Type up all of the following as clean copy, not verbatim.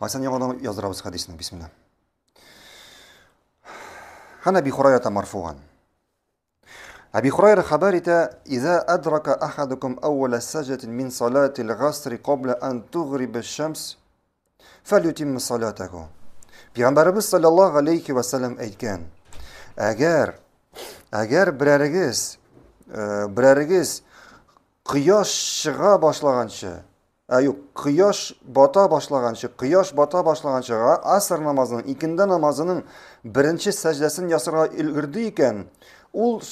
Хасан яңадан яздырабыз хәдисне. Бисмилла. Хан Әби Хурайра марфуган. Әби Хурайра хәбәр итә, "Иза адрака ахадукум әүвәлә саҗдатин мин салатил гасри кабла ан тугриба шамс, фәлютимма салатаху." Пәйгамбәребез саллаллаһу алейхи ва саллям әйткән: Әгәр әгәр берәрегез э, берәрегез кояш чыга башлаганчы Ә юк, кояш бата башлаганчы, кояш бата башлаганчы аср намазының, икенде намазының беренче сәҗдәсен ясарга өлгерде икән, ул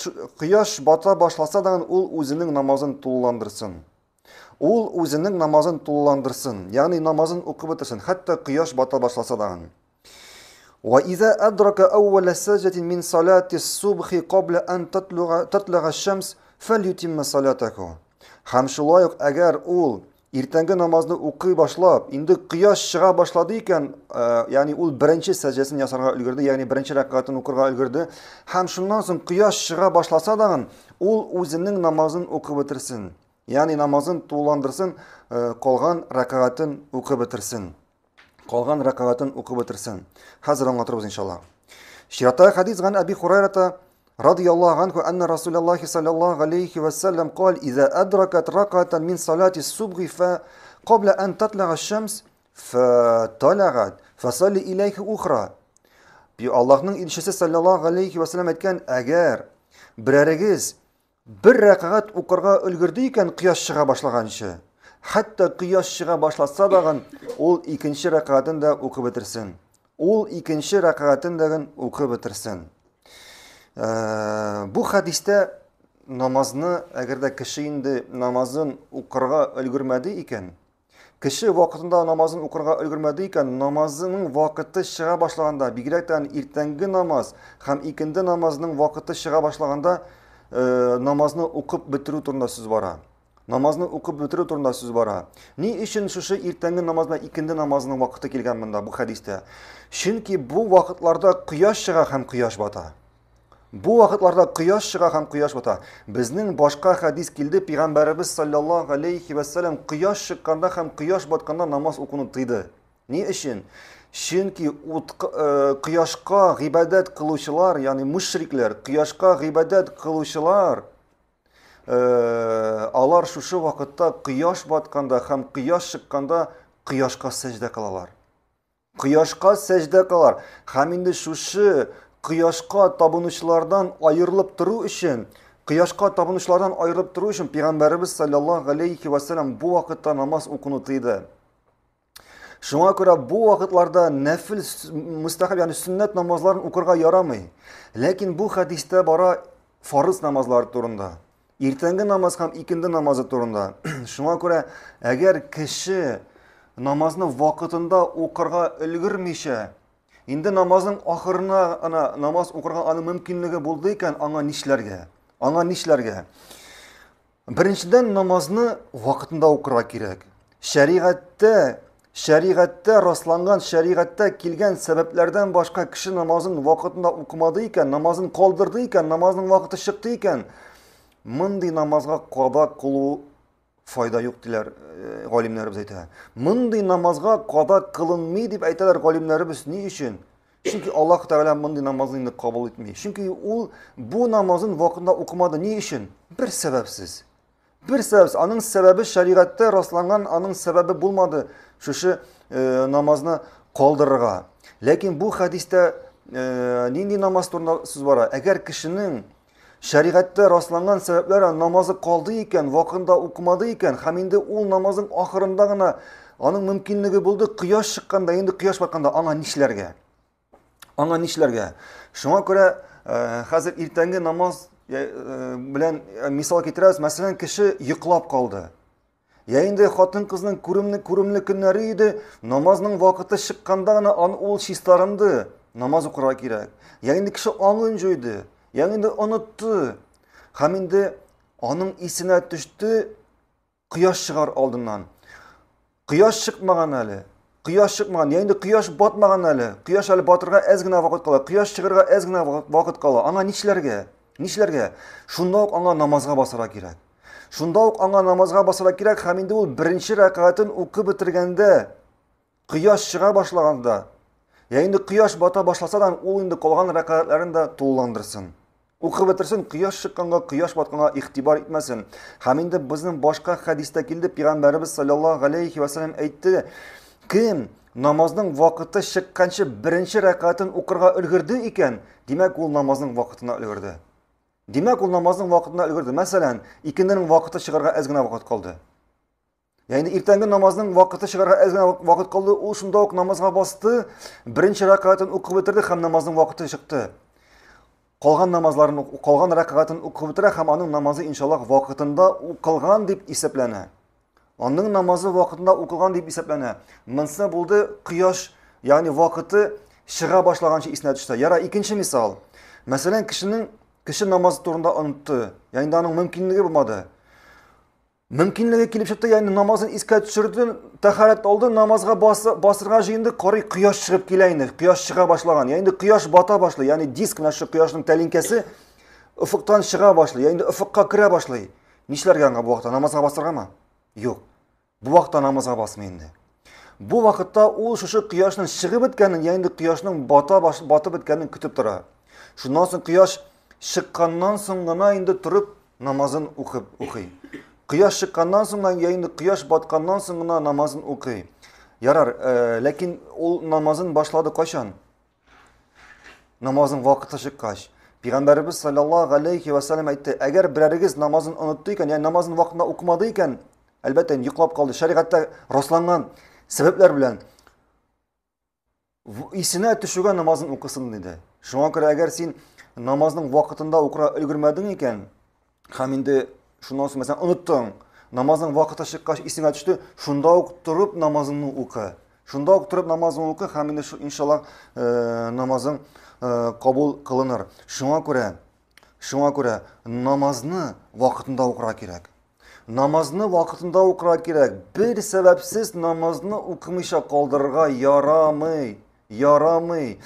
кояш бата башласа да ул үзенең намазын тулыландырсын. Ул үзенең намазын тулыландырсын, ягъни намазын укып бетерсен, хәтта кояш бата башласа да. Ва иза адрака әүвәлә сәҗдәтин мин салати субхи кабла ан татлага шамс фәлютимма салатаху. Һәм шулай ук әгәр ул иртәнге намазны укый башлап, инде кояш чыга башлады икән, э, ягъни ул беренче сәҗдәсен ясарга өлгерде, ягъни беренче рәкәгатен укырга өлгерде, һәм шуннан соң кояш чыга башласа дагын, ул үзенең намазын укып бетерсен. Ягъни намазын тулыландырсын, э, калган рәкәгатен укып бетерсен. Калган рәкәгатен укып бетерсен. Хәзер аңлатырбыз иншалла. Чираттагы хәдис ган Әби Хурайрата رضي الله عنه أن رسول الله صلى الله عليه وسلم قال إذا أدركت ركعة من صلاة الصبح فقبل أن تطلع الشمس فطلعت فصلي إليه أخرى. Аллаһның илчесе саллаллаһу алейхи ва саллям әйткән, әгәр берәрегез бер рәкәгать укырга өлгерде икән кояш чыга башлаганчы, хәтта кояш чыга башласа дагын, ул икенче рәкәгатен дә укып бетерсен. Ул икенче рәкәгатен дә укып бетерсен. Э, бу хәдистә намазны, әгәр дә кеше инде намазын укырга өлгермәде икән, кеше вакытында намазын укырга өлгермәде икән, намазының вакыты чыга башлаганда, бигрәк тә иртәнге намаз һәм икенде намазының вакыты чыга башлаганда, э, намазны укып бетерү турында сүз бара. Намазны укып бетерү турында сүз бара. Ни өчен шушы иртәнге намаз белән икенде намазының вакыты килгән монда бу хәдистә? Чөнки бу вакытларда кояш чыга һәм кояш бата. Бу вакытларда кояш чыга һәм кояш бата. Безнең башка хәдис килде, пәйгамбәребез саллаллаһу алейхи ва саллям кояш чыкканда һәм кояш батканда намаз укуны тыйды. Ни өчен? Чөнки ут, э, кояшка гыйбадәт кылучылар, ягъни мушрикләр, кояшка гыйбадәт кылучылар Э, алар шушы вакытта кояш батканда һәм кояш чыкканда кояшка сәҗдә кылалар. Кояшка сәҗдә кылалар. Һәм инде шушы кояшка табынучылардан аерылып тору өчен, кояшка табынучылардан аерылып тору өчен пәйгамбәребез саллаллаһу алейхи ва саллям бу вакытта намаз укуны тыйды. Шуңа күрә бу вакытларда нәфил мустахаб, ягъни сөннәт намазларын укырга ярамый. Ләкин бу хәдистә бара фарыз намазлары турында. Иртәнге намаз һәм икенде намазы турында. Шуңа күрә әгәр кеше намазны вакытында укырга өлгермичә, инде намазның ахырына ана намаз укырга аның мөмкинлеге булды икән, аңа нишләргә? Аңа нишләргә? Беренчедән, намазны вакытында укырга кирәк. Шәригатьтә, шәригатьтә расланган, шәригатьтә килгән сәбәпләрдән башка кеше намазын вакытында укымады икән, намазын калдырды икән, намазның вакыты чыкты икән, мондый намазга када кылу файда юк диләр э, галимнәребез әйтә. Мондый намазга када кылынмый дип әйтәләр галимнәребез. Ни өчен? Чөнки Аллаһ Тәгалә мондый намазны инде кабул итми. Чөнки ул бу намазын вакытында укымады. Ни өчен? Бер сәбәпсез. Бер сәбәпсез. Аның сәбәбе шәригатьтә расланган, аның сәбәбе булмады шушы э, намазны калдырырга. Ләкин бу хәдистә э, нинди намаз турында сүз бара? Әгәр кешенең шәригатьтә расланган сәбәпләр намазы калды икән, вакытында укымады икән, һәм инде ул намазның ахырында гына аның мөмкинлеге булды, кояш чыкканда, инде кояш батканда аңа нишләргә? Аңа нишләргә? Шуңа күрә э, хәзер иртәнге намаз э, белән э, мисал китерәбез. Мәсәлән, кеше йоклап калды. Я инде хатын-кызның күремле күремле көннәре иде, намазның вакыты чыкканда гына ан ул чистарынды, намаз укырга кирәк. Я инде кеше аңын җуйды, я инде онытты. Һәм инде аның исенә төште кояш чыгар алдыннан. Кояш чыкмаган әле. Кояш чыкмаган, я инде кояш батмаган әле. Кояш әле батырга әз генә вакыт кала, кояш чыгарга әз генә вакыт кала. Аңа нишләргә? Нишләргә? Шунда ук аңа намазга басарга кирәк. Шунда ук аңа намазга басарга кирәк һәм инде ул беренче рәкәгатен укып бетергәндә, Кояш чыга башлаганда, я инде кояш бата башласа да, ул инде калган рәкәгатьләрен дә тулыландырсын. Укып бетерсен, кояш чыкканга, кояш батканга игътибар итмәсен. Һәм инде безнең башка хәдистә килде, пәйгамбәребез саллаллаһу алейхи ва саллям әйтте, кем намазның вакыты чыкканчы беренче рәкәгатен укырга өлгерде икән, димәк, ул намазның вакытына өлгерде. Димәк, ул намазның вакытына өлгерде. Мәсәлән, икенденең вакыты чыгарга әз генә вакыт калды. Ягъни иртәнге намазның вакыты чыгарга әз генә вакыт калды, ул шунда ук намазга басты, беренче рәкәгатен укып бетерде һәм намазның вакыты чыкты. Калган намазларын, калган рәкәгатен укып бетерә һәм аның намазы иншаллаһ вакытында укылган дип исәпләнә. Аның намазы вакытында укылган дип исәпләнә. Монсы булды кояш, ягъни вакыты чыга башлаганчы исенә төште. Яра, икенче мисал. Мәсәлән, кешенең кеше намаз турында онытты. Ягъни аның мөмкинлеге булмады. Мөмкинлеге килеп чыкты, ягъни намазын искә төшерде, тәһарәт алды, намазга басырга җыенды, карый кояш чыгып килә инде, кояш чыга башлаган. Ягъни кояш бата башлый, ягъни диск менә шу кояшның тәлинкәсе офыктан чыга башлый, ягъни офыкка керә башлый. Нишләргә аңа бу вакытта? Намазга басыргамы? Юк. Бу вакытта намазга басмый инде. Бу вакытта ул шушы кояшның чыгып беткәнен, я инде кояшның бата баш, батып беткәнен көтеп тора. Шуннан соң кояш чыкканнан соң гына инде торып намазын укып укый. Кояш чыкканнан соң гына, я инде кояш батканнан соң гына намазын укый. Ярар, э, ләкин ул намазын башлады кайчан? Намазның вакыты чыккач. Пәйгамбәребез саллаллаһу алейхи ва саллям әйтте, әгәр берәрегез намазын онытты икән, ягъни намазын вакытында укымады икән, әлбәттә, инде йоклап калды, шәригатьтә расланган сәбәпләр белән исенә төшүгә намазын укысын диде. Шуңа күрә әгәр син намазның вакытында укырга өлгермәдең икән, һәм инде шуннан соң мәсәлән оныттың, намазның вакыты чыккач исеңә төште, шунда ук торып намазыңны укы. Шунда ук торып намазыңны укы һәм инде иншаллаһ э, намазың э, кабул кылыныр. Шуңа күрә шуңа күрә намазны вакытында укырга кирәк. Намазны вакытында укырга кирәк. Бер сәбәпсез намазны укымыйча калдырырга ярамый. Ярамый.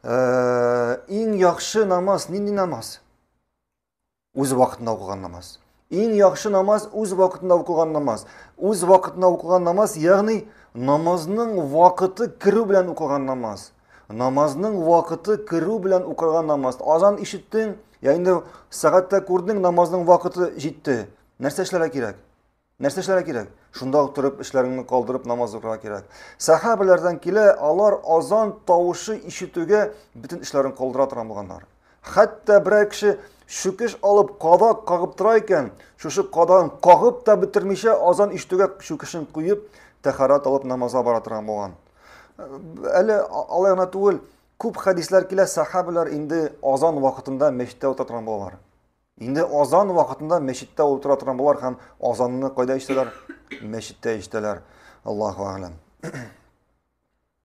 Э, иң яхшы намаз нинди намаз? Үз вакытында укылган намаз. Иң яхшы намаз үз вакытында укылган намаз. Үз вакытында укылган намаз, ягъни намазның вакыты керү белән укылган намаз. Намазның вакыты керү белән укылган намаз. Азан ишеттең, я инде сәгатьтә күрдең, намазның вакыты җитте. Нәрсә эшләргә кирәк? Нәрсә эшләргә кирәк? Шунда ук торып, эшләреңне калдырып, намаз укырга кирәк. Сәхабәләрдән килә, алар азан тавышы ишетүгә бөтен эшләрен калдыра торган булганнар. Хәтта берәр кеше чүкеш алып кадак кагып тора икән, шушы кадагын кагып та бетермичә, азан ишетүгә чүкешен куеп, тәһарәт алып намазга бара торган булган. Әле алай гына түгел, күп хәдисләр килә, сәхабәләр инде азан вакытында мәчеттә утыра торган булалар. Инде азан вакытында мәчеттә утыра торган булар һәм азанны кайда ишетәләр? Мәчеттә ишетәләр. Аллаһу әгъләм.